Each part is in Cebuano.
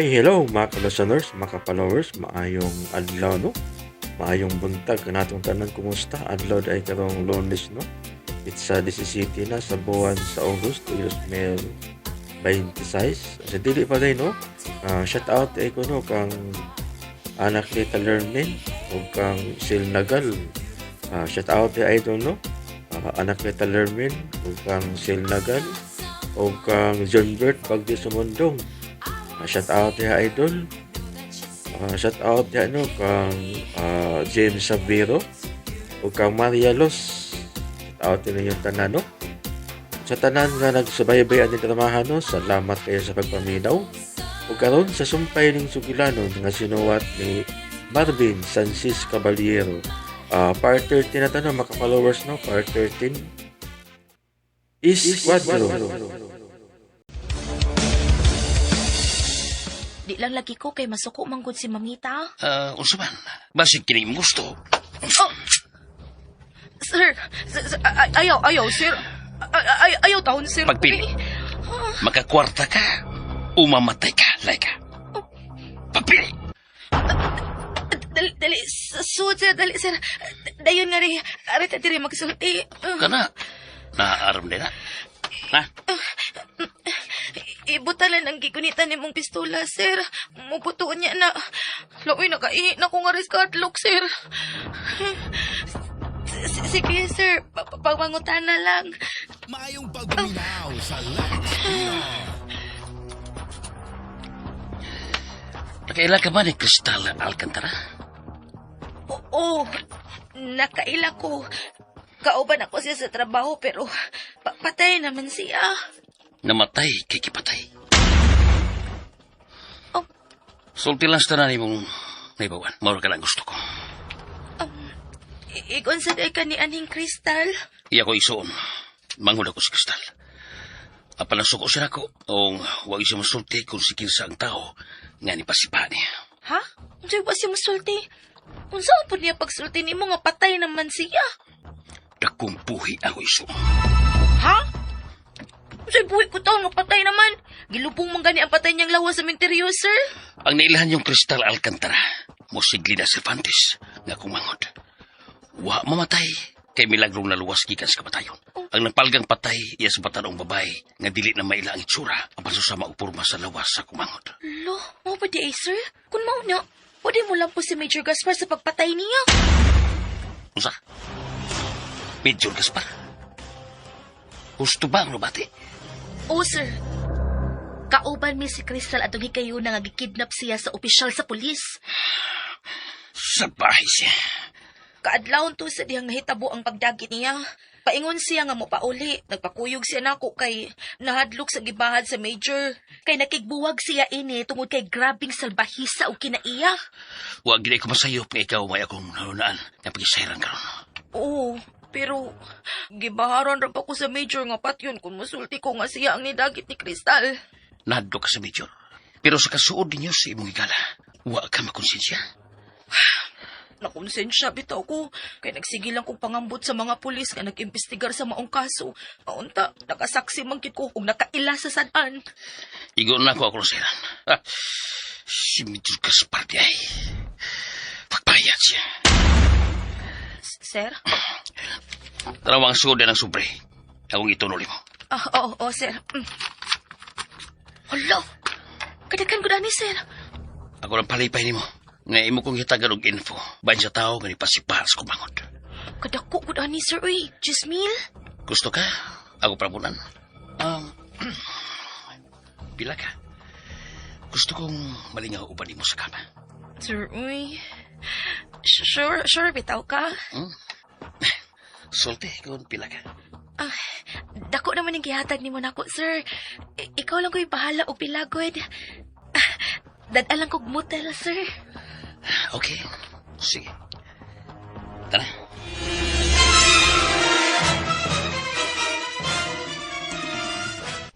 Hi, hello mga ka-listeners, mga ka-followers, maayong adlaw, no? Maayong buntag kanatong tanan, kumusta? Adlaw ay karong Lunes, no? It's 17 na sa buwan sa August 2026. Sa dili pa day, no? Shout out ay ko, no, kang anak ni Talermin o kang Sil Nagal. Shout out ay idol, no? Anak ni Talermin o kang Sil Nagal o kang John Bert Bagdi Sumundong. Shout out ya idol. Shout out ya ano kang James Sabiro o kang Maria Los. Shout out din yung tanan, no. Sa tanan nga nagsubaybay ani dramahan, no, salamat kayo sa pagpaminaw. Ug karon sa sumpay ning sugilanon nga sinuwat ni Marvin Sanchez Caballero. Part 13 na to, no, mga followers, no, part 13. Is Cuadro. Di lang lagi ko kay masuko manggod si mamita. Unsa man? Basig kini imong gusto. Oh! Sir, sir, sir, ayaw, ayaw, sir. Ay, ayaw taon, sir. Pagpili. Makakwarta ka o mamatay ka, Laika. Pagpili. Dali, dali, sud, sir, dali, sir. Dayon nga rin, arita diri magsulti. Kana, naaaram din na. Ha? Ibutalan ang gigunitan nimong pistola, sir. Muputuon niya na. Laoy, nakaihi na ko nga riskatlok, sir. Sige, sir. Pagmangutan na lang. Maayong pagpaminaw sa Lex Pinoy. Nakaila ka ba ni Cristal Alcantara? Oo, nakaila ko. Kauban ako siya sa trabaho pero patay naman siya. Namatay kay kipatay. Oh. Sulti lang sa tanan imong naibawan. Mauro ka lang gusto ko. Igon sa day ka ni Aning Crystal. Iya ko isuon. Manghud ako si Cristal. Apan nasuko siya nako. O wag siya masulti kung si kinsa ang tao nga ni pasipa niya. Ha? Unsay wa siya musulti? Unsa po niya pagsulti nimo nga patay naman siya? Dakong buhi ako isuon. Ha? Unsay buhi ko taon nga patay naman? Gilubong man gani ang patay niyang lawas sa menteryo, sir. Ang nailahan yung Cristal Alcantara, mosigli na Cervantes nga kumangod. Wa mamatay kay milagrong naluwas gikan sa kamatayon. Ang napalgang patay iya sa batanong babae nga dili na maila ang itsura apan susama og porma sa lawas sa kumangod. Lo, mo ba di ay, sir? Kung mao na, pwede mo lang po si Major Gaspar sa pagpatay niya. Unsa? Major Gaspar? Husto ba ang nabati? Oh, sir. Kauban mi si Crystal atong hikayuna nga gikidnap siya sa opisyal sa pulis. Sa bahay siya. Kaadlawon to sa dihang nahitabo ang pagdagit niya. Paingon siya nga mopauli. Nagpakuyog siya nako kay nahadlok sa gibahad sa major. Kay nakigbuwag siya ini tungod kay grabing salbahisa og kinaiya. Wa gid ko masayop nga ikaw may akong nalunaan nga pagisayran karon. Oo, pero gibaharan ra pa ko sa major nga patyon kung musulti ko nga siya ang nidagit ni Crystal. Nahadlok ka sa major. Pero sa kasuod ninyo sa imong higala, wa ka makonsensya. Nakonsensya bitaw ko kay nagsige lang kong pangambot sa mga pulis nga nag-imbestigar sa maong kaso. Aunta, nakasaksi man gid ko ug nakaila sa sad-an. Igo na ko akong sayran. Ah, si Major Gaspar di ay. Pagbayad siya. Sir? Tarawang suod ng sobre. Akong itunol mo. Ah, oo, oo, sir. Hala! Kadaghan ko dani, sir. Ako lang palipay nimo. Nga imo kong hitagan og info. Bahin sa tao nga nipasipa sa kumangod. Kadako ko dani, sir. Uy, 10,000? Gusto ka? Ako prabunan. Pila ka? Gusto kong malingaw uban nimo sa kama. Sir, uy. Sure, sure, bitaw ka? Sulti kung pila ka. Ah, dako naman ang gihatag nimo nako, sir. Ikaw lang ko'y bahala og pilagod. Ah, dad-an lang kog motel, sir. Okay. Sige. Tara.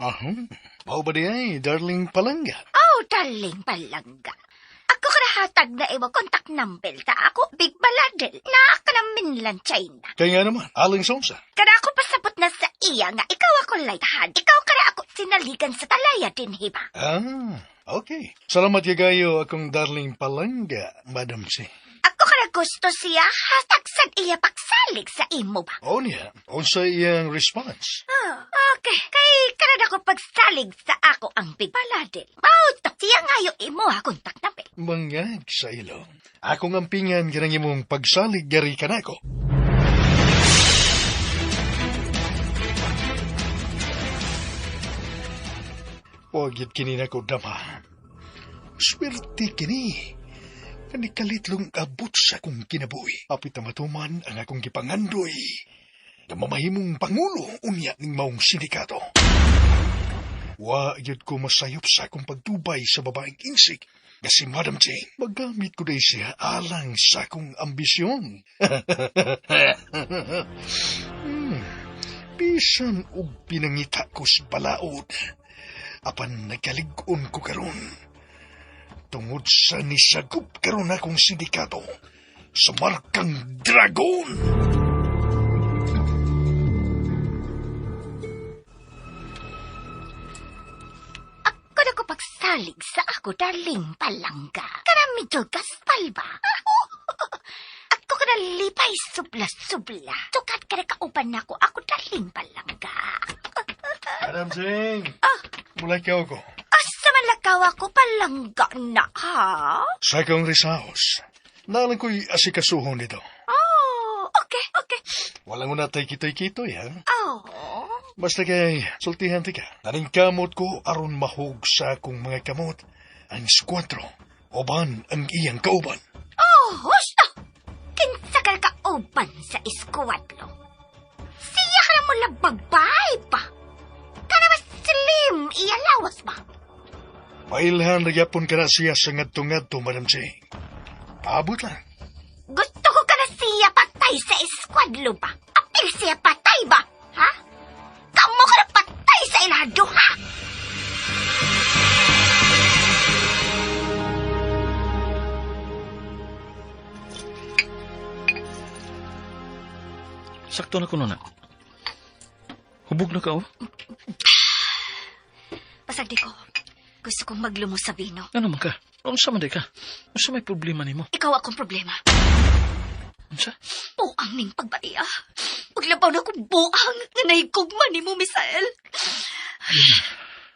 Aham. Mao ba di ay, darling palangga? Oh, darling palangga. Ako ka na. Ihatag na imo contact number sa ako, Big Baladel. Naa ka na mainland China. Kaya nga naman, aling sonsa. Kada ako pasabot na sa iya nga ikaw ako lighthand. Ikaw kada ako sinaligan sa talaya din, hiba. Ah, okay. Salamat kagayo akong darling palangga, Madam C. Ako kada gusto siya hatag sad iya pagsalig sa imo ba. O niya, unsa iyang response? Ah, okay. Kay kada ako pagsalig sa ako ang Big Baladel. Mao to, siya ngayo imo ha contact number. Mangag sa ilong. Akong ampingan kanang imong pagsalig gari kanako. Wag yun kini nako dama. Swerte kini. Kanikalitlong abot sa akong kinabuhi. Apit na matuman ang akong gipangandoy. Nga mamahimong pangulo unya ning maong sindikato. Wa yun ko masayop sa akong pagtubay sa babaeng insik nga si Madam Jane. Magamit ko day siya alang sa akong ambisyon. Bisan og pinangita ko sa balaod. Apan nagalig-on ko karon. Tungod sa nisagup karon akong sindikato sa markang dragon. Ako na ko pagsalig sa ako darling palangga. Kana medyo gaspal ba? Ako kana lipay subla-subla. Tukat ka na kauban nako ako darling palangga. Madam Jane, mulakaw ko. Asa man lakaw ako palangga na, ha? Sa akong risaos, nalang ko'y asikasuhon nito. Oh, okay, okay. Walang una tay kitoy-kitoy, ha? Oh. Basta kay sultihan ti ka. Naning kamot ko aron mahug sa akong mga kamot ang skwatro. Oban ang iyang kauban. Oh, husto! Kinsa ka kauban sa iskuwadlo? Siya ka na mula babay pa. Kana ba slim iya lawas ba? Mailhan nagyapon ka na siya sa ngadto-ngadto, Madam Jane. Paabot lang. Gusto ko ka na siya patay sa eskwad ba? Apil siya patay ba? Ha? Kamo ka na patay sa ilado, ha? Sakto na kuno na. Hubog na ka, oh. Pasag di ko. Gusto kong maglumo sa vino. Ano man ka? Unsa man di ka? Unsa may problema nimo? Ikaw akong problema. Unsa? Buang ning pagbatiya. Paglabaw na kong buang nga nahigugma ni mo, Misael.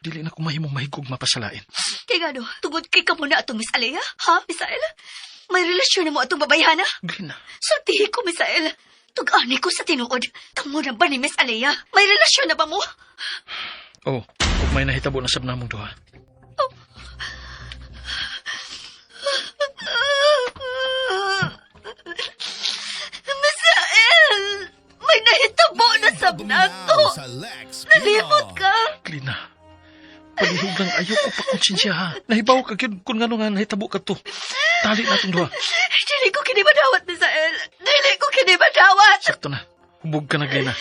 Dili na ko mahimong mahigugma pasalain. Kaya nga no, tungod kay kamo na atong Miss Alea, ha, Misael? May relasyon na mo atong babayhana? Glina, Sultihi ko, Misael. Tug-ani ko sa tinuod. Kamo na ba ni Miss Alea? May relasyon na ba mo? Oh, ug may nahitabo na sab namong duha. Misael! May nahitabo na sab nato. Sa Lex Nalimot ka. Glina, palihog lang ayaw ko pakonsensya ha. Nahibaw ka gyud kung ngano nga nahitabo ka to. Tali na itong duha. Dili ko kini madawat, Misael. Dili ko kini madawat. Sakto na. Hubog ka na, Glina.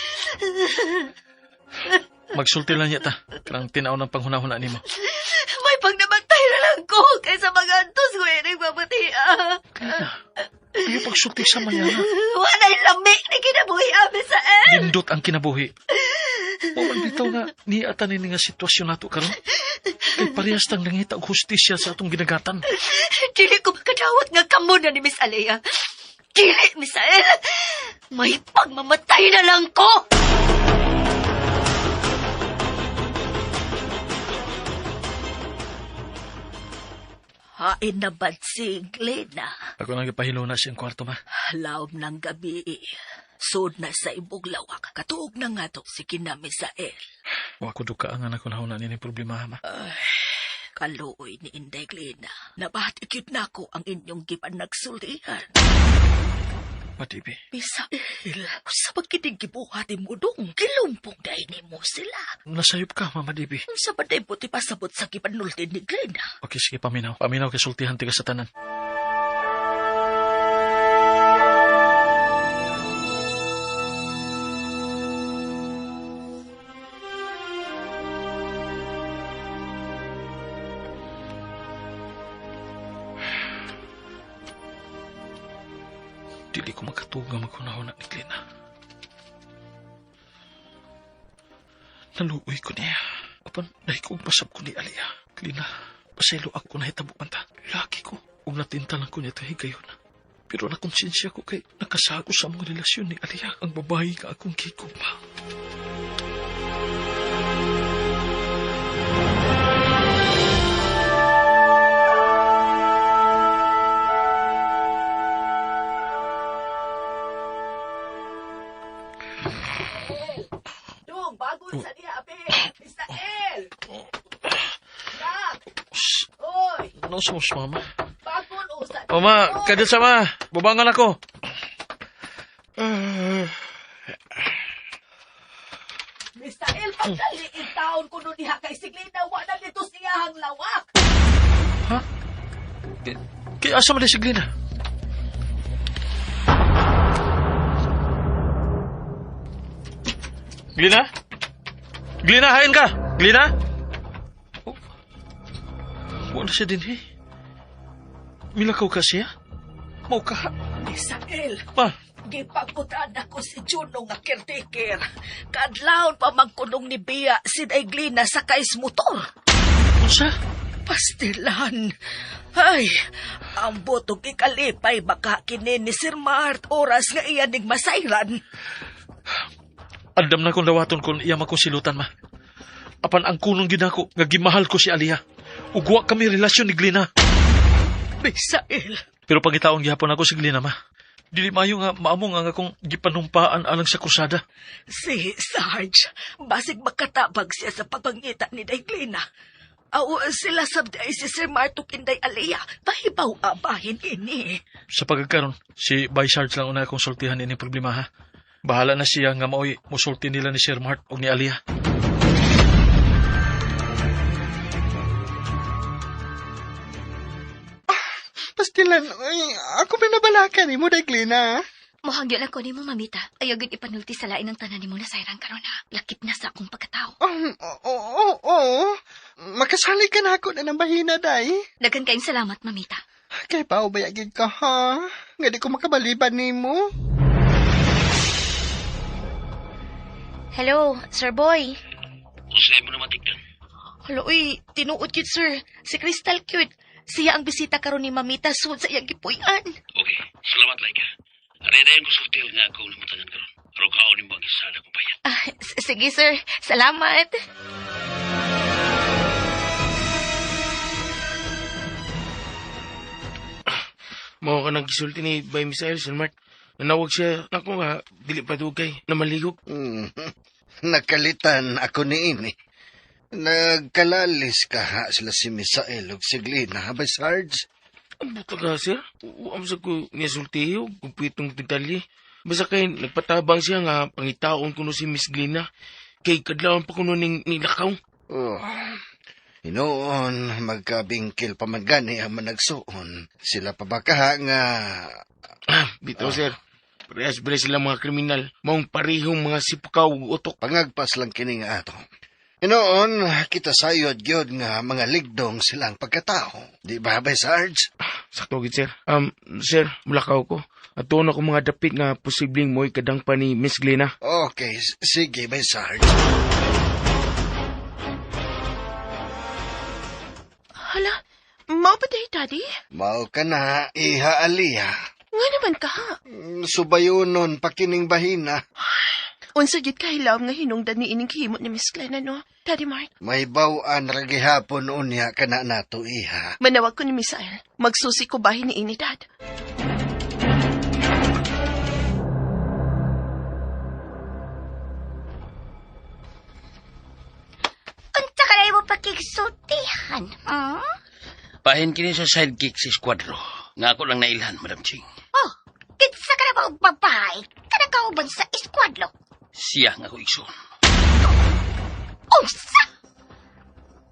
Magsulti lang niya ta. Karang tinaw ng panghunahuna nimo. May pagnamatay na lang ko kaysa magantos ko ining mabuti. Glina, ayaw pagsulti sa mayana. Walay lami ni kinabuhi, Misael. Nindot ang kinabuhi. Wa man bitaw nga niata ni nga sitwasyon nato karon. Kay parehas tang nangita og hustisya sa atong ginagatan. Dili ko makadawat nga kamo na ni Miss Alea. Dili, Misael. May pagmamatay na lang ko. Hain na ba si Glena? Ako nang gipahilo na siyang kwarto ma. Laom ng gabi. Sud na sa ibog lawak. Katuog na nga to si kina Misael. Wa ko duka ang anak ko na ni problema ma. Kaluoy ni Inday Glena. Nabahat ikit na ko ang inyong gipanagsultihan. Matibi. Misael, sa pagkinig gibuhat mo dong, gilumpong dahil nimo sila. Nasayop ka, Mama Debbie. Unsa ba day buti pasabot sa gipanulti ni Glena? Okay, sige, paminaw. Paminaw kay sultihan tiga sa tanan. Dili ko makatuga maghunahuna ni Glena. Naluoy ko niya. Apan, nahikog pasab ko ni Alia. Glena, pasaylo ako nahitabo man ta. Laki ko. Ug natinta lang ko niya ito higayon. Pero nakonsensya ko kay nakasago sa mga relasyon ni Alia ang babae nga akong gigugma. Dong, bagon sa niya, abe. Misael! Nak! Oy! Ano sa mos, mama? Bagon usa. Mama, kada sama. Bubangan ako. Misael, pagdali in town kuno diha kay Siglina, wa na dito siya ang lawak. Ha? Kaya asa man di si Glena? Glena? Glena, hain ka! Glena? Oh. Wala siya din, eh. Milakaw ka siya? Mau ka? Misael, Ma, gipagkutan ako si Juno nga caretaker. Kadlawon pa magkunong ni Bea si Glina sa kais motor. unsa? Pastilan. Ay, ang botong ikalipay baka kini ni Sir Mart oras nga iya ning masayran. Andam na kong dawaton kung iya makong silutan, ma. Apan ang kunong ginako, nga gimahal ko si Alia. Ugwa kami relasyon ni Glena. Misael, Pero pangitaon gihapon ako si Glena, ma. Dili maayo nga maamong ang akong gipanumpaan alang sa krusada. si Sarge, basig makatabag siya sa pagpangita ni Day Glina. Aw, sila sabdi ay si Sir Mart ug Inday Alea, pahibaw abahin ini. Sa pagkakaron, si Bay Sarge lang una akong sultihan ini problema ha. Bahala na siya nga maoy musulti nila ni Sir Mart og ni Alia. Pastilan, ay, ako pinabalakan ni mo, Daglina. Muhangyo lang ko nimo, mamita. Ayaw gud ipanulti sa lain ng tanan nimo na sayrang karon ha. Lakip na sa akong pagkatao. Oo, oo, oo. Makasali ka na ako na ng bahina, day. Daghan kayong salamat, mamita. Kay pao bayagid ka, ha? Nga di ko makabaliban nimo. Hello, Sir Boy. Unsay mo naman tigdan? Hello, uy, tinuod yun, sir. Si Crystal Cute. Siya ang bisita karon ni Mamita sud sa iyang gipuy-an. Okay, salamat Laika. Aredayon ko sa hotel nga ako namutangan karon. Aron kaon nimo ang isada kong bayad. Ah, sige, sir. Salamat. Mao ka naggisulti ni Bay Misael, Sir Mark. Nanawag siya nako nga dili pa dugay na maligog. Nakalitan ako ni ini. Nagkalalis ka ha sila si Misael ug si Glina, ha, ba, Sarge? Ang buta ka, sir. Uam sa ko niya sultiyo, kumpitong detalye. Basta kay nagpatabang siya nga pangitaon kuno si Miss Glina. Kay kadlawan pa kuno ning nilakaw. Oh. Hinoon, magkabingkil pa man gani ang managsuon. Sila pa ba kaha nga... Ah, bitaw, sir. Parehas ba sila mga kriminal. Maong parehong mga sipukaw ug utok. Pangagpas lang kini nga ato. Hinoon, kita sayod gyud nga mga ligdong silang pagkatao. Di ba, ba, Sarge? Sakto gid, sir. Sir, mulakaw ko. At doon ako mga dapit nga posibleng mo'y kadang pa ni Miss Glina. Okay, sige, ba, Sarge. Hala, mao ba day, Daddy? Mao ka na, iha aliya. Nga naman ka. Subayunon pa kining bahina. Unsa gyud kahilaw nga hinungdan ni ining gihimo ni Miss Glenna, no? Daddy Mark, May bawan ra gihapon unya kana nato iha. manawag ko ni Misael. Magsusi ko bahin ni ini, Dad. Unsa ka na mo pakigsultihan, hmm? Pahin kini sa sidekick si Squadro. Nga ako lang nailhan, Madam Ching. Oh, kinsa ka na ba og babae? Kanang kauban sa eskwad,lo. Siya nga ako igsoon. Unsa?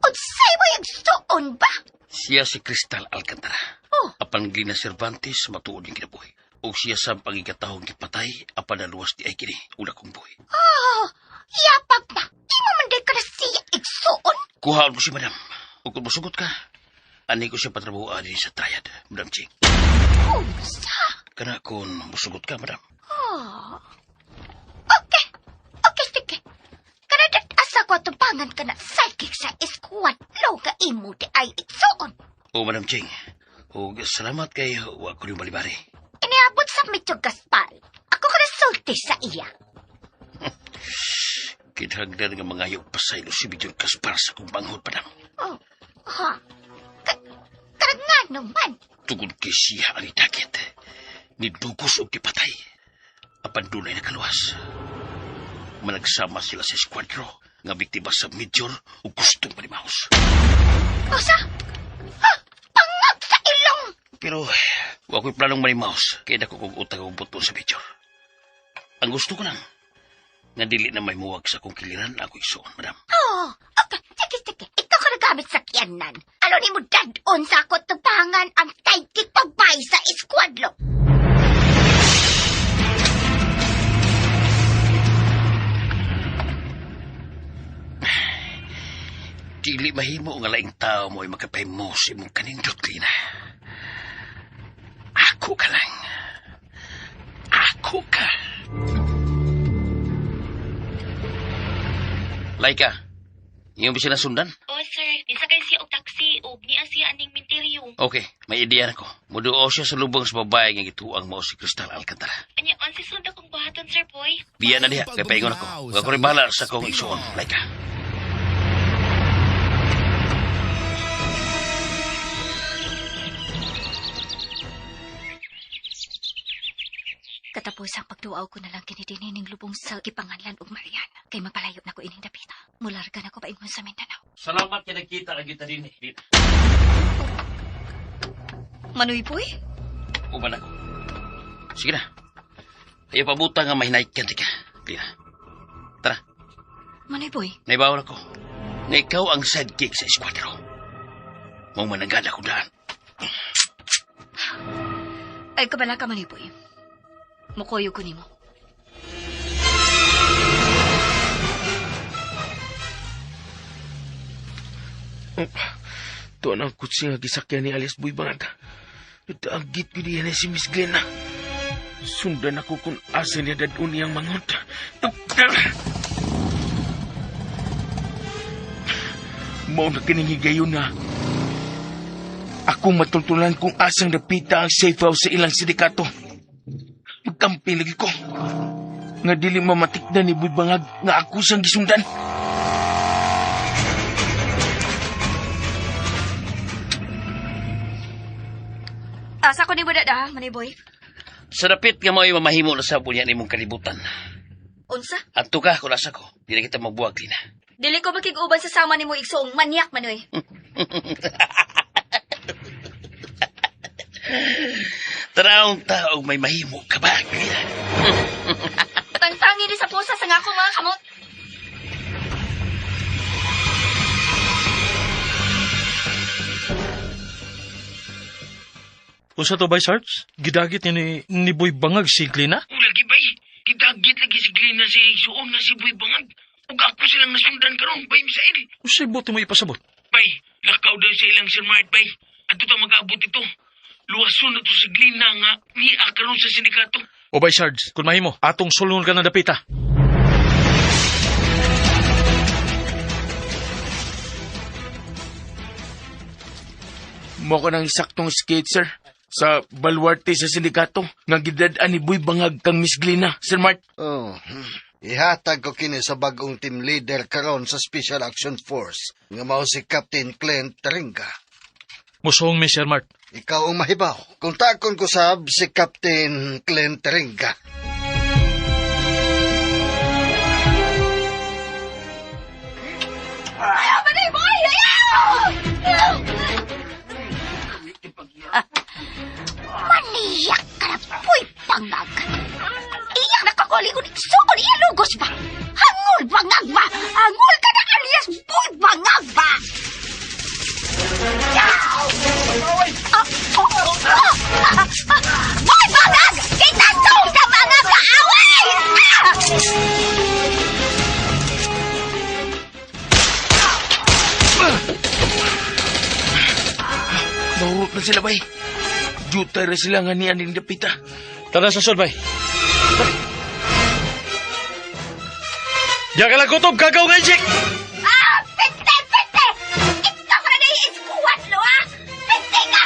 Unsay mo yung suon ba? Siya si Crystal Alcantara. Oh. Apan Glina Cervantes matuod yung kinabuhi. Og siya sa pangikatahong gipatay apan naluwas di ay kini una kong buhi. Oh, yapag na. Di mo man day ka na siya igsuon. Kuhaon ko si Madam. Ug kung musugot ka, ani ko siya patrabahoan din sa triad, Madam Ching. Unsa? Kana kung musugot ka, madam. Oh. Okay. Okay, sige. Kana asa ko atubangan ka na sidekick sa squad. Loga imo di ay igsoon. O, Madam Ching. O, salamat kay wa ko yung balibari. Iniabot sa Medyo Gaspal. Ako ka sulti sa iya. Kinahanglan nga mga yung pasaylo si Major Gaspar sa kong banghod, madam. Oh, ha? Karag nga naman. Tugod kay siya ang idakit. Nidugos og gipatay. Apan dunay nakaluwas. Managsama sila sa eskwadro nga biktima sa Major ug gustong panimaos. Usa? Ha? Pangag sa ilong! Pero wa ko'y planong manimaos kaya dako kong utang og buto sa Major. Ang gusto ko lang, nga dili na may muwag sa akong kiliran ako isuon, madam. Oh, okay. Sige, sige. Ikaw ka nagamit sa kiyanan. Alo ni mo dadon sa ako tubangan ang sidekick babae sa eskwad lo. Dili mahimo nga laing tao mo ay makapahimo sa imong kanindot, Lina. Ako ka lang. Ako ka. Laika, iyong ba sila sundan? Oh, sir, nisakay siya og taxi og niya siya aning minteryo. Okay, may ideya na ko. Muduo siya sa lubong sa babae nga gituang mao si Crystal Alcantara. Anya, on si sunda kong buhaton, sir boy. Biya na diha, kay paingon ako. Wa ko rin bahala sa akong igsuon. Laika. Katapos ang pagduaw ko na lang kinidinining lubong sa gipanganlan og Marian. Kay magpalayo na ko ining dapita. Mularga na ko paingon sa Mindanao. Salamat kay nagkita ang kita din. Lina. Manoy boy? Uban ako. Sige na. Ayaw pabuta nga mahinay ka ka. Lina. Tara, Manoy boy? naibawal ako. Nga ikaw ang sidekick sa eskwadro. Mong mananggad ako daan. Ay kabala ka Manoy boy. Mukoyo ko nimo. Oh, tuwa na ang kutsi nga gisakyan ni alias Boy Bangag. Nagdaagit ko diyan si Miss Glenna. Sundan ako kung asa niya dadun niyang mangot. Mao na kining higayon na ako matultulan kung asang dapita ang safe house sa ilang sindikato. Magkampi lagi ko. Nga dili mamatikdan ni Boy Bangag nga ako siyang gisundan. Asa ko nimo dada, Manoy boy? Sa dapit nga mo'y mamahimo na sa bunya nimong kalibutan. Unsa? Adto ka kung asa ko. Di na kita magbuwag, Lina. Dili ko makig-uban sa sama nimo igsuong manyak Manoy. Tarawang taong may mahimo ka ba, Lina? Tangtangi ni sa pusa sa nga akong mga kamot. Usa to ba, Sarge? Gidagit niya ni Boy Bangag si Glina? Lagi bay, gidagit lagi si Glenna sa isuon na si Boy Bangag. Ug ako silang nasundan karon bay Misael. Usay buti mo ipasabot. Bay, lakaw daw sa ilang Sir Mart bay. Ato ta mag-abot ito. Luwason na to si Glenna nga niya karon sa sindikato. O bay, Sarge, kung mahimo, atong sulungan ka ng dapita. Mo ko nang saktong skate, sir. Sa baluarte sa sindikato nga gidad-an ni Boy Bangag kang Miss Glenna, Sir Mart. Oh, ihatag ko kini sa bagong team leader karon sa Special Action Force nga mao si Captain Clint Taringa. Musong mi, Sir Mart. Ikaw ang mahibaw. Kung takon ko sab si Captain Clint Taringa. Ayaw, Manoy boy! Ayaw! Maniyak ka na, Boy Bangag! Iyak nakakulingon igsuon iya lugos ba? Hangol bangag ba? Hangol ka na alias Boy Bangag ba? Boy Bangag! Kita sa mga kaaway! Ah! Nahurot na sila, bay. Jutay ra sila nga niya ning dapita. Tara sa sud, bay. Diya ka lang kutob, kagaw nga, Jack! Ah! Pente! Pente! Ikaw ka na na iskuwadlo, ah! Pente ka!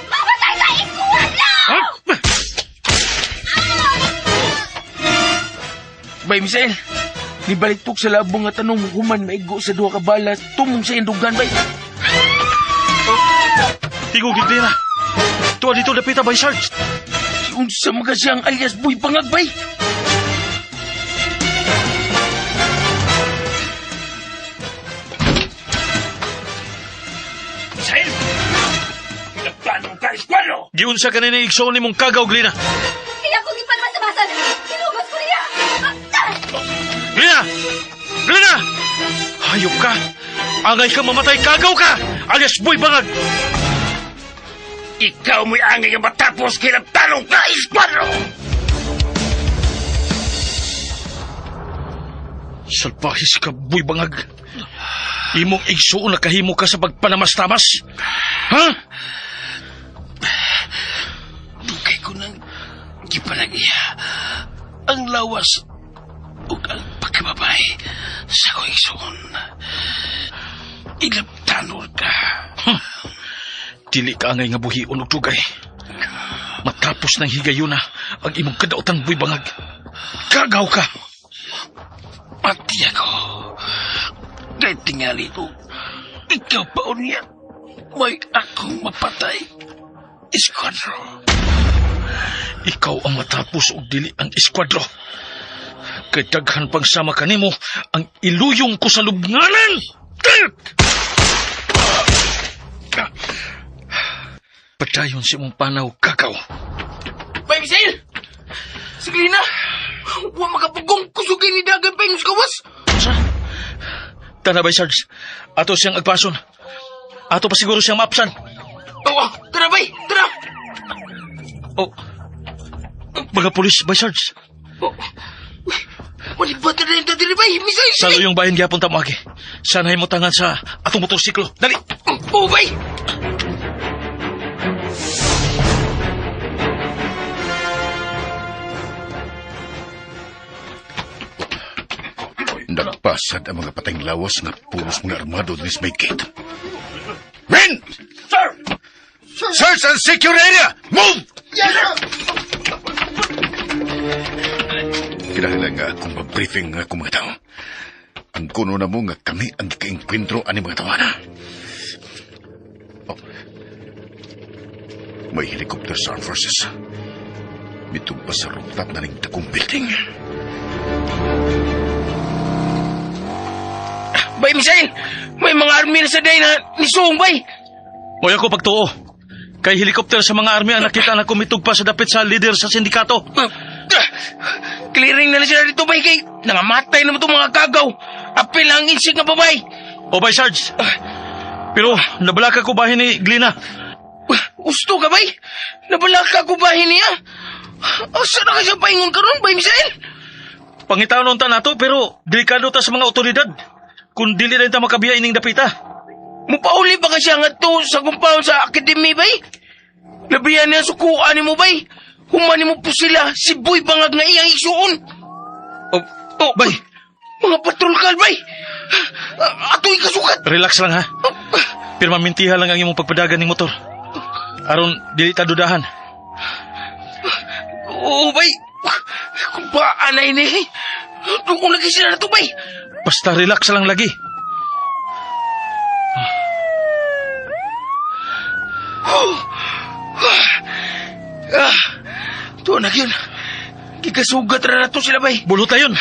Mamatay ka, iskuwadlo! Bay, Misael, nibalitok sa labong nga tanong human maigo sa duha ka bala tumong sa indugan, bay. Tigog, Glina. Tuwa dito dapita, bay, Sarge. Si unsa mga siyang alias Boy Bangag, bay. Misael! Pinagplano ka, eskwalo! Giunsa ka na igsoon ni mong kagaw, Glina. Kaya kong ipanmasamasan! Hinubos ko niya! Ah! Glina! Glina! Hayop ka! Angay ka mamatay, kagaw ka! Alias Boy Bangag! Ikaw mo'y angay nga matapos kinaptanong ka, eskwalo! Salpahis ka, Boy Bangag. Imong igsuon na kahimo ka sa pagpanamas-tamas. Ha? Dugay ko nang gipanagiya ang lawas ug ang pagkababay sa akong igsoon. Ilaptanor ka. Dili ka angay nga buhion og dugay. Matapos ng higayuna ang imong kadautan, Boy Bangag. Kagaw ka! Pati ako. Kay tingali ko, ikaw pa unya. May akong mapatay. Esquadro. Ikaw ang matapos og dili ang eskuadro. Kay daghan pang sama kanimo ang iluyong ko sa lubnganan. Padayon sa imong panaw, kakaw. Bay, Misael! Sige na! Wa makapugong kusugin ni dagan pa yung gawas! Sa? Tana bay, Sarge. Ato siyang agpason. Ato pa siguro siyang maapsan. Oo, tara bay! Tara! Oh. Mga pulis, bay, Sarge. Oh. Malibatan na yung dadiri bay! Misael! Sa yung bahin gyapon ta moagi. Sanay mo tangan sa atong motorsiklo. Dali! Oo, bay! Nagpasad ang mga patayng lawas nga pulos mga armado dinis may gate. Men! Sir! Search and secure area! Move! Yes, sir! Kinahanglan nga akong ma-briefing nga akong mga tao. Ang kuno na mo nga kami ang gikaengkwentro ani mga tawana. Oh. May helicopter sa Armed Forces. Mitugpa sa rooftop na ning dakong building. Bay, Misael! May mga army na sa day na nisuong, bay! Moy ako pagtuo. Kay helikopter sa mga army ang nakita na kumitug pa sa dapit sa leader sa sindikato. Clearing na lang sila dito, bay, kay nangamatay naman itong mga kagaw. Apil ang insik nga babay. O bay, Sarge. Pero nabalaka ko bahin ni Glina. Usto ka, bay? Nabalaka ko bahin niya. Asa na kasi paingon karon, bay, Misael? Pangitaon ta nato pero delikado ta sa mga otoridad. Kung dili na ta makabiya ining dapita. Mupauli ba ka siya nga to sa compound sa academy, bay? Labihan niya sukuan ni mo, bay. Human mo po sila, si Boy Bangag nga iyang isuon. Oh, oh, bay, Mga patrol kal, bay. Ato'y kasukat. relax lang ha. Pero mamintiha lang ang imong pagpadagan ning motor. Aron dili ta dudahan. Oo, bay. Kung ba, anay ni. Doon lagi sila na to, bay. Basta relax lang lagi. Ah, tuwa na yun. Gikasugat na na to sila, bay. Bulhot na yun.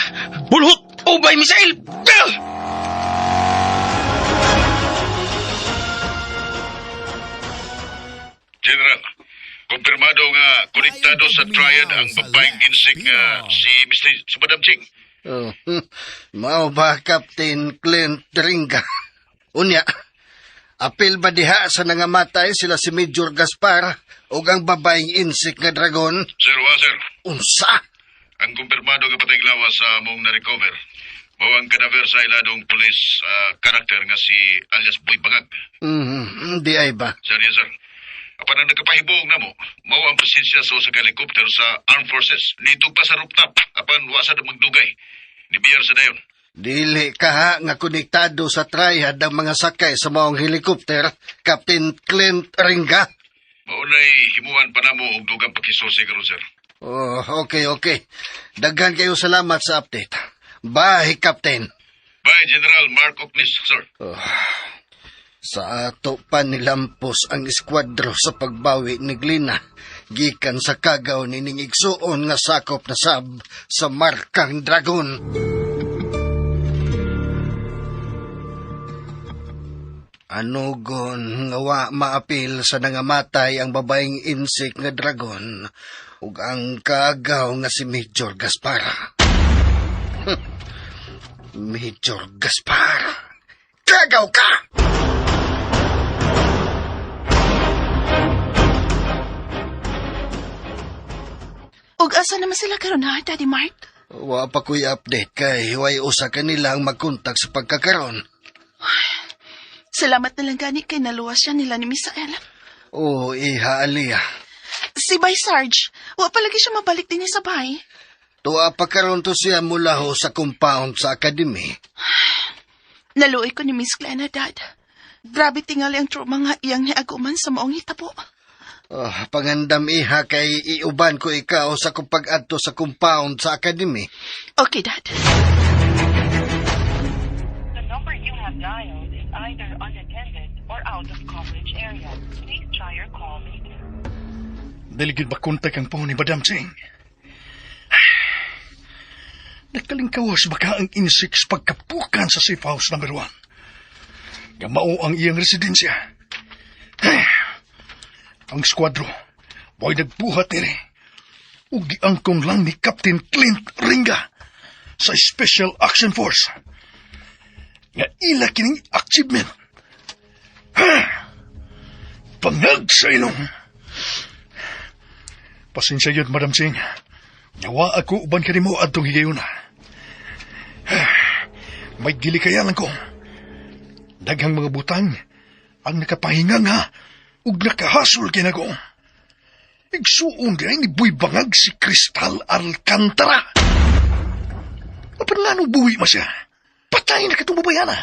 Bulhot! Oh, bay, Misael! Ah! General, kumpirmado nga konektado sa triad ang babaeng insik nga si Mr. si Madam Ching. Oh, mao ba, Captain Clint Dringa? Unya, apil ba diha sa nangamatay sila si Major Gaspar o ang babaeng insik nga dragon? Sir, wa sir. Unsa? Ang kumpirmado nga patayng lawas sa among na-recover. Mao ang kadaver sa iladong police karakter nga si alias Boy Bangag. Di ay ba? Sir, yes sir. Apan ang nagkapahibuog namo, mao ang presensya sa usa ka helicopter sa Armed Forces. Nitog pa sa rooftop, apan wa sa magdugay. Nibiyar sa dayon. Dili ka ha nga konektado sa triad ang mga sakay sa maong helicopter, Captain Clint Ringa. Maunay himuan pa namo og dugang pakisusi karon sir. Oh, okay, okay. Daghan kayo salamat sa update. Bye, Captain. Bye, General Mark Oknis, sir. Oh, sa ato pa nilampos ang eskuadro sa pagbawi ni Glina. Gikan sa kagaw nining igsuon nga sakop na sab sa Markang Dragon. Anugon nga wa maapil sa nangamatay ang babaeng insik nga dragon ug ang kaagaw nga si Major Gaspar. Major Gaspar, kagaw ka! Ug asa naman sila karon ha, Daddy Mark? Wa pa ko'y update kay way usa kanila ang magkontak sa pagkakaron. Salamat na lang gani kay naluwas siya nila ni Misael. Oo, iha Aliyah. Si Bay Sarge, wa palagi siya mabalik din sa bahay. Tuwa pa karon to siya mula ho sa compound sa academy. Naluoy ko ni Miss Glenna, Dad. Grabe tingali ang trauma nga iyang niaguman sa maong hitabo. Oh, pangandam iha kay iuban ko ikaw sa kung pag-adto sa compound sa academy. Okay, Dad. The number you have dialed is either unattended or out of coverage area. Please try your call later. Dili gid makontak ang phone ni Madam Ching. Nakalingkawas baka ang insik sa pagkapukan sa safe house number 1. Nga mao ang iyang residensya. Ang squadro, mo'y nagbuhat nini. Ug giangkon lang ni Captain Clint Ringa sa Special Action Force. Nga ila kining achievement. Pangag sa ilong. Pasensya yun, Madam Ching. Nawa ako uban kanimo adtong higayuna. May gilikayan lang ko. Daghang mga butang ang nakapahinga nga ug nakahasol kinako. Igsuon di ay ni Boy Bangag si Crystal Alcantara. Apan nga buwi ma siya. Patay na katong babayana.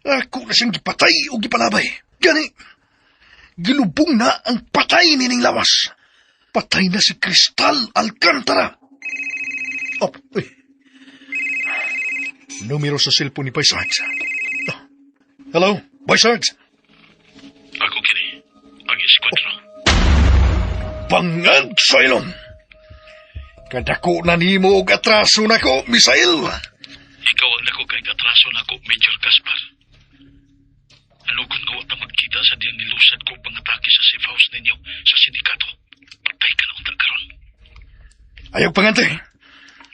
Ako na siyang gipatay o gipalabay. Gani, gilubong na ang patay nining lawas. Patay na si Crystal Alcantara. Oh, uy. Numero sa cellphone ni Boy Sarge. Oh. Hello, Boy Sarge. Ako kini, ang eskwatro. Bangag sa ilong. Kadako na nimo og atraso nako, Misael. Ikaw ang dako kay atraso nako, Major Gaspar. Ano kung gawa ta magkita sa diyang nilusad ko pangatake sa safe house ninyo sa sindikato? Patay ka na unta karon. Ayaw pangante.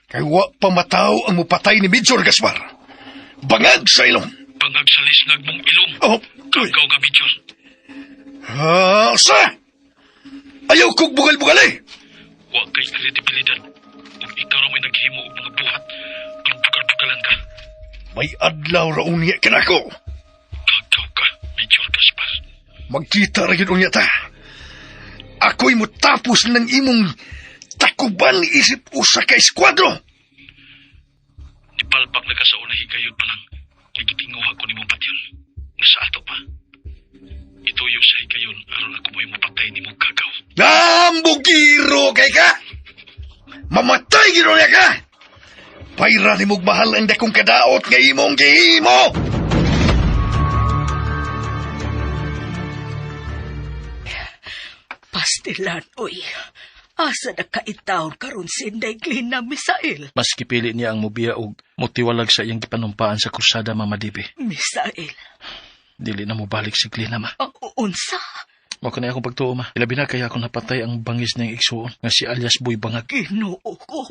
Kay wa pa mataw ang mupatay ni Major Gaspar. Bangag sa ilong. Bangag sa lisngag mong ilong. Oh, uy. Kagaw ka, Major. Ah, sa! Ayaw kog bugal-bugal eh. Wa kay kredibilidad. Kung ikaw ra may naghimo og mga buhat, ang bugal-bugalan ka. May adlaw ra unya kanako. Kagaw ka, Major Gaspar. Magkita ra gyud unya ta. Ako'y mutapos ng imong takuban isip usa ka eskuadro. Nipalpak na ka sa una higayon pa lang. Nagitinguha ko nimong patyon. Nga sa ato pa. Ituyo sa higayon aron ako mo'y mapatay nimong kagaw. Nambugiro kay ka! Mamatay gid unya ka! Payra nimog mahal ang dakong kadaot nga imong gihimo! Pastilan, oy. Asa na kaitawon karon si Inday Glina, Misael? Mas gipili niya ang mubiya og motiwalag sa iyang gipanumpaan sa krusada, Mama Dibi. Misael, Dili na mobalik si Glina, ma. ang unsa? Mao kanay akong pagtuo, ma. Ilabi na kaya ako napatay ang bangis niyang igsuon nga si alias Boy Bangag. Ginoo ko.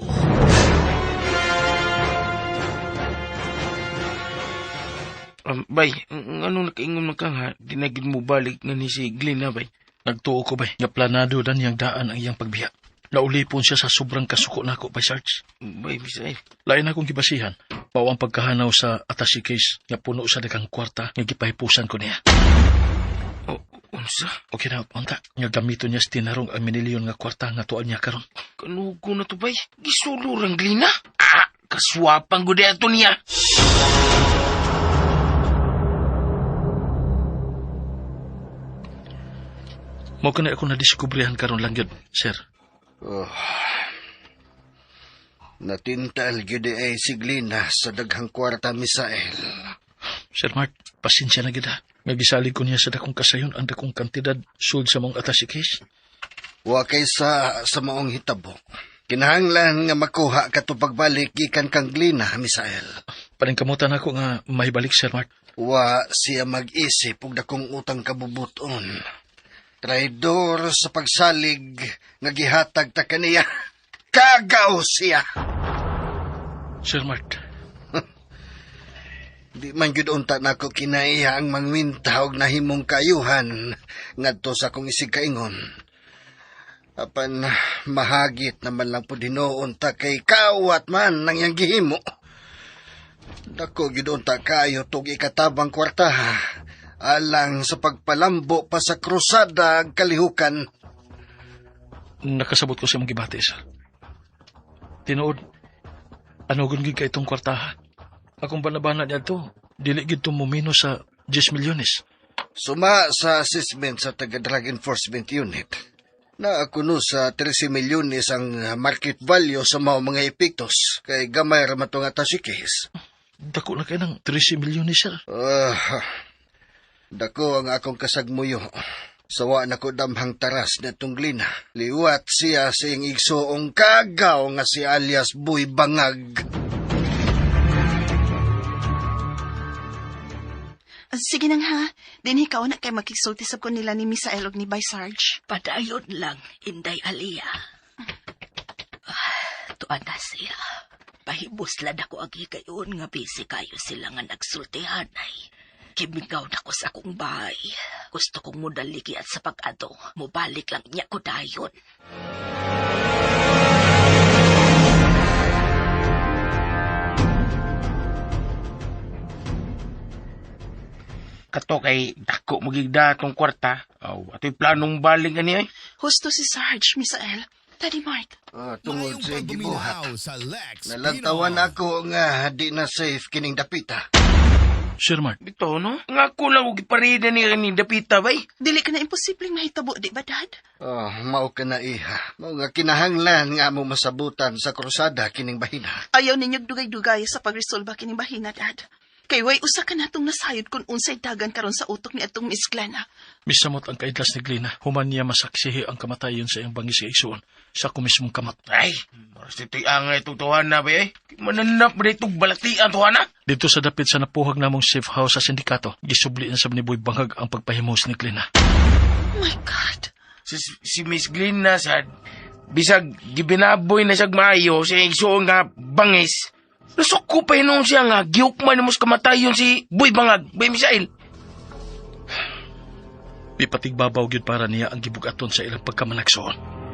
Bay, ano nakaingon man ka nga, di na gid mo balik nga ni si Glenn na, bay. Nagtuo ko, bay, nga planado dan niyang daan ang iyang pagbiya. Naulipon siya sa sobrang kasuko nako, bay Sarge. Bay, Misael. Lain akong gibasihan. Mao ang pagkahanaw sa attaché case nga puno sa daghang kwarta nga gipahipusan ko niya. O, Unsa? Okay na, unta. Nga gamiton niya sa tinarong ang minilyon nga kwarta nga tuan niya karon. Kanugo na to bay. Gisulo rang Glina. Ah, kaswapang gud ato niya. Mao kanay ako nadiskubrihan karon lang gyud, sir. Oh. Natintal gyud ay si Glina sa daghang kwarta, Misael. Sir Mark, pasensya na gyud ha. Nga gisalig ko niya sa dakong kasayon ang dakong kantidad sud sa mong attaché case. Wa kay sa maong hitabo. Kinahanglan nga makuha kato pagbalik gikan kang Glina, Misael. Paningkamutan ako nga mahibalik, Sir Mark. Wa siya mag-isip og dakong utang kabubuton. Traidor sa pagsalig nga gihatag ta kaniya. Kagaw siya. Sir Mark. Di man gyud unta nako kinaiya ang mangwinta og nahimong kayuhan ngadto sa akong isig kaingon. Apan mahagit naman lang pud hinuon ta kay kawat man nang iyang gihimo. Dako gyud unta kayo tug ikatabang kwarta alang sa pagpalambo pa sa krusada ag kalihukan. Nakasabot ko sa imong gibati, sir. Tinuod, anugon gyud kay itong kwartaha. Akong banabana niya to, dili gyud to mumino sa 10 milyones. Suma sa assessment sa taga-Drug Enforcement Unit, na kuno sa 13 milyones ang market value sa mga epektos kay gamay ra man to nga tasikis. Dako na kay ng 13 milyones, sir. Dako ang akong kasagmuyo. Sawa na ko damhang taras na itong Glina. Liwat siya sa iyang igsoong kagaw nga si alias Boy Bangag. Sige nang ha. Din ikaw na kay makigsulti sab ko nila ni Misael og ni Bay Sarge. Padayon lang, Inday Alia. Tuan na siya. Pahibuslan ako agi kayon nga busy kayo sila nga nagsultihan ay. Kimigaw na ko sa akong bahay. Gusto kong mudaliki at sa pag-ato. Mubalik lang niya ko dayon. Kato kay dako magigda atong kwarta. Aw, ato'y planong baling ani ay. Husto si Sarge, Misael. Daddy Mark. Tungod sa gibuhat. Sa Lex Nalantawan ako nga di na safe kining dapita. Sir Mark. Bito, no? Nga ako lang og giparida ni ni dapita bay. Dili ka na imposibleng mahitabo, di ba, Dad? Oh, mao ka na iha. Mao nga kinahanglan nga mo masabutan sa krusada kining bahina. Ayaw ninyo dugay-dugay sa pagresolba kining bahina, Dad. Kay way usa ka natong nasayod kung unsay dagan karon sa utok ni atong Miss Glenna. Misamot ang kaidlas ni Glina. Human niya masaksihi ang kamatayon sa iyang bangis sa igsuon sa ako mismong kamot. Ay, maras ito'y angay itong tuwana ba eh. Mananap ba itong balatian tuwana? Dito sa dapit sa napuhag namong safe house sa sindikato, gisubli na sa ni Boy Bangag ang pagpahimos ni Glina. Oh my God! Si Miss Glina sad, bisag gibinaboy na siyag maayo sa igsuon nga bangis, nasuko pa yun siya nga, giukman mo sa kamatayon si Boy Bangag, Boy Misael. Pipatigbabaw gyud para niya ang gibugaton sa ilang pagkamanagsoon.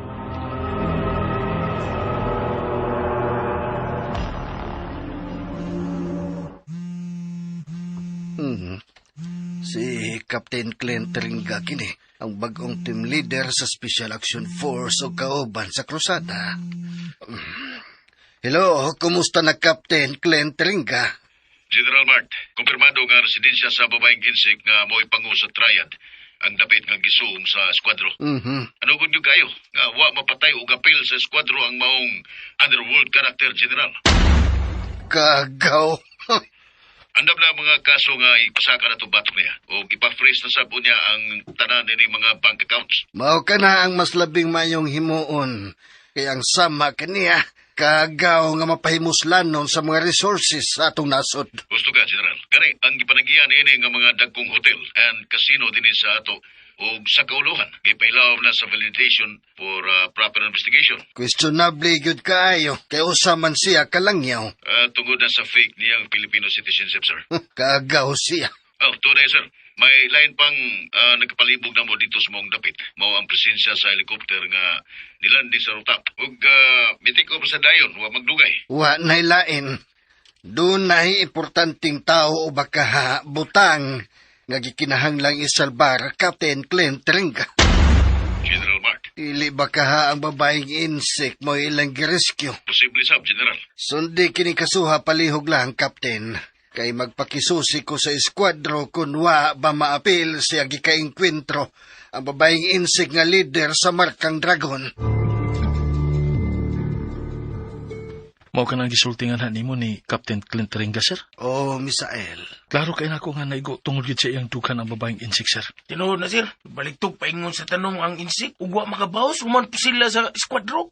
Si Captain Clint Ringa kini, ang bagong team leader sa Special Action Force o kauban sa krusada. Hello, kumusta na Captain Clint Ringa? General Mart, kumpirmado nga residensya sa babaeng insik nga mo'y pangu sa Triad ang dapit nga gisuong sa eskwatro. Ano kung kayo nga wa mapatay og apil sa eskwatro ang maong underworld character, General? Kagaw. Andam na mga kaso nga ipasaka na itong batok niya o ipa-freeze na sab niya ang tanan ni mga bank accounts. Mao ka na ang mas labing mayong himuon. Kaya ang sama kaniya, kagaw nga mapahimuslanon sa mga resources sa atong nasod. Gusto ka, General. Kani, ang gipanagian ini nga mga dagkong hotel and casino dinhi sa ato o sa kauluhan. Gipailawom na sa validation for proper investigation. Questionable gyud kaayo, kay usa man siya kalangyaw. Tungod na sa fake niyang Filipino citizenship, sir. Kagaw siya. Oh, tunay, sir. May lain pang nagpalibog na mo dito sa mong dapit. Mao ang presensya sa helicopter nga nilanding sa rooftop. Ug mitik ko pa sa dayon, wa magdugay. Wa na'y lain. Dunay importanteng tao o baka butang nga gikinahanglang isalbar Captain Clint Ringa. General Mart, Dili ba kaha ang babaeng insect mo ilang girescue? posible sab, General. Sundi kini kasuha palihog lang, Captain. Kay magpakisusi ko sa eskuadro kun wa ba maapil siya gikainkwentro ang babaeng insect nga leader sa Markang Dragon. Mao ka nang gisultingan ha nimo ni Captain Clint Ringa, sir. Oh, Misael. Klaro kay nako nga naigo tungod gid sa iyang dughan ang babaeng insik, sir. Tinuod na, sir. Baliktog paingon sa tanong ang insik. Ug wa makabawas, human po sila sa eskuadro.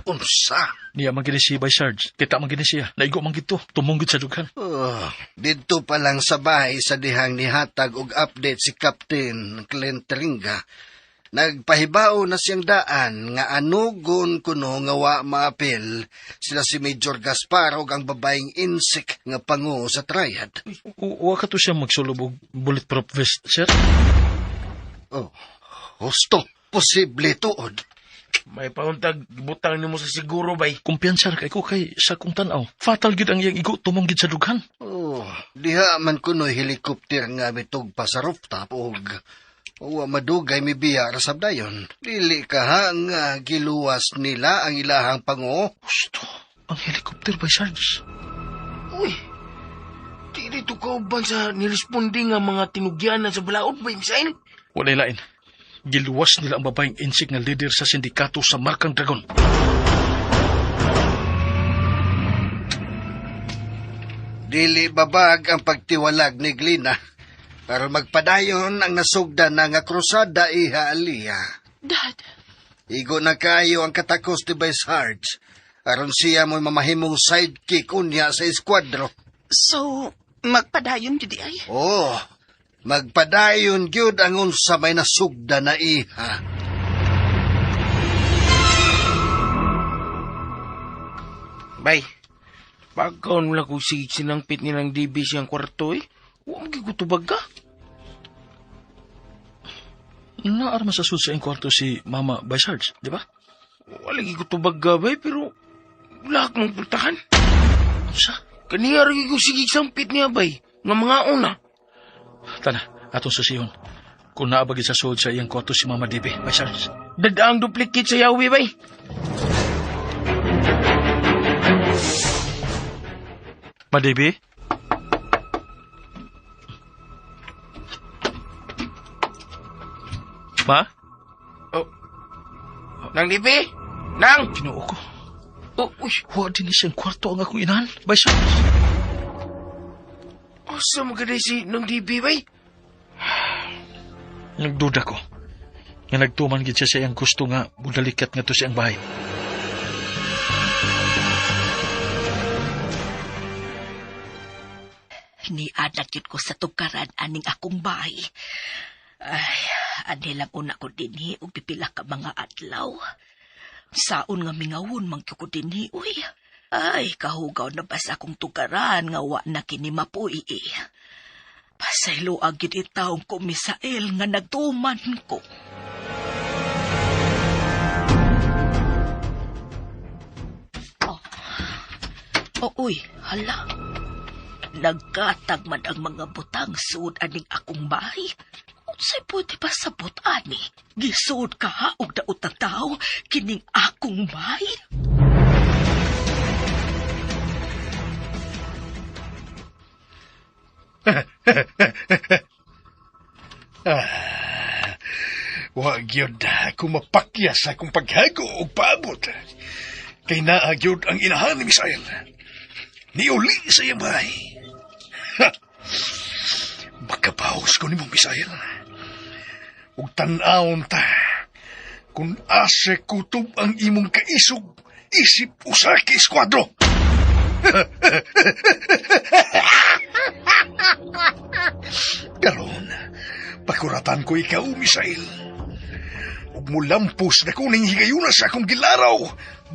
Unsa? Niya man gini siya by Sarge. Kita man gini siya. Naigo man gid to. Tumong gid sa dughan. Oh, didto pa lang sa bahay sa dihang nihatag og update si Captain Clint Ringa. Nagpahibao na siyang daan nga anugon kuno nga wa maapil sila si Major Gaspar og ang babaeng insik nga pango sa triad. Wa ka to siya magsulob og bulletproof vest, sir. Oh, husto. Posible tuod. May pauntag, butang nimo sa siguro, bay. Kumpiyansa ra kay ko kay sa kong tan-aw. Fatal gid ang iyang igo tumong gid sa dughan. Oh, diha man kuno'y helicopter nga mitugpa sa rooftop og wa madugay mibiya ra sab dayon. Dili ka ha nga giluwas nila ang ilahang pango. Husto. Ang helicopter by Sarge. Uy, di dito kauban sa niresponde nga mga tinugyanan sa balaod, bay, Misael. Walay lain. Giluwas nila ang babaeng insik nga leader sa sindikato sa Markang Dragon. Dili babag ang pagtiwalag ni Glina. Pero magpadayon ang nasugdan na nga krusada iha aliya. Dad, Igo na kayo ang katakos ni Vice Sarge. Aron siya mo'y mamahimong sidekick unya sa eskuadro. so magpadayon jud ay. Oh, magpadayon gyud ang unsa may nasugda na iha. Bay, pagkaon mo lang kung sige sinangpit nilang DB siyang kwarto, eh. Wa mo gigutubag ka. Naarma sa sud sa iyang kwarto si Mama by Sarge, di ba? Wala gigutubag ka, bay, pero wala akong pultahan. Unsa? Kaniya rin ko sige sampit niya, bay. Nga mga una. Tana, atong susihon. Kung naabagid sa sud sa iyang kwarto si Mama DB by Sarge. Dadaang duplicate sa yawi, bay. Ma DB? Ma? Oh. Nang DB? Nang! Ginoo ko. Oh, uy. Wa din siyang kwarto ang akong inahan. By Sarge. Asa magaday si Nang DB, bay? Nagduda ko. Nga nagtuman gid siya sa iyang gusto nga budalikat nga to siyang bahay. Niadat yun ko sa tukaran aning akong bahay. Ay, ani lang una ko dinhi og pipila ka mga adlaw. Saon nga mingawon man ko dinhi, uy. Ay, kahugaw na ba sa akong tukaran nga wa na kini mapuy eh. Pasaylo ang gid itawong ko Misael nga nagtuman ko. Oh. Oh, uy, hala. Nagkatag man ang mga butang suod aning akong bahay. Unsay pwede ba sabot ani? Gisuod ka ha og daot ang tao kining akong bahay? Ah, wa gyud ako mapakyas sa akong paghago og paabot. Kay naa gyud ang inahan ni Misael. Niuli sa iyang bahay. Ha! Makabaos ko nimo, Misael. Ug tan-awon ta kung asa kutob ang imong kaisog isip usa ka eskuadro. Karon, pakuratan ko ikaw, Misael. Ug mulampos na kuning higayuna sa akong gilaraw,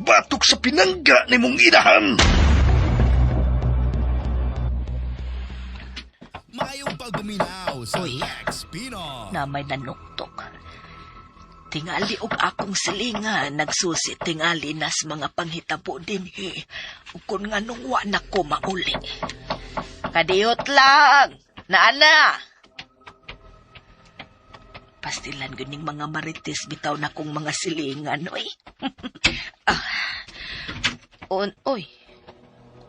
batok sa pinangga nimong inahan. Maayong pagpaminaw sa Uy. Lex Pino. Na may nanuktok. Tingali og akong silinga, nagsusi tingali nas mga panghitabo dinhi. Ug kun nganong wa na ko mauli. Kadiyot lang! Naana! Pastilan gud ning mga marites bitaw na kong mga silingan, oy. Ah. On, oy.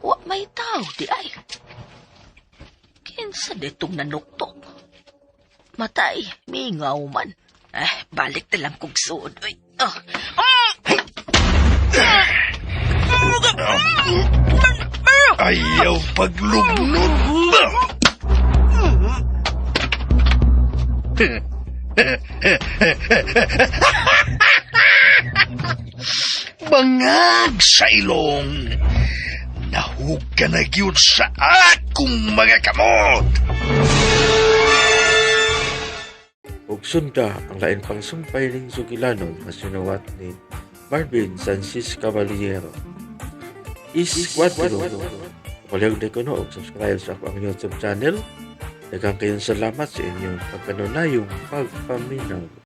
Wa may tao di ay. Kinsa ditong nanuktok? Matay, mingaw man. Eh, balik na lang kong suod, oy. Ah. Ayaw paglugnod. Bangag sa ilong. Nahug ka na gyud sa akong mga kamot. Ug sunda ang lain pang sumpay ning sugilanon nga sinuwat ni Marvin Sancis Caballero. Isquadro. Palihog na ko no, og subscribe sa ako ang YouTube channel. Daghang kayong salamat sa inyong pagkanunayong pagpaminaw.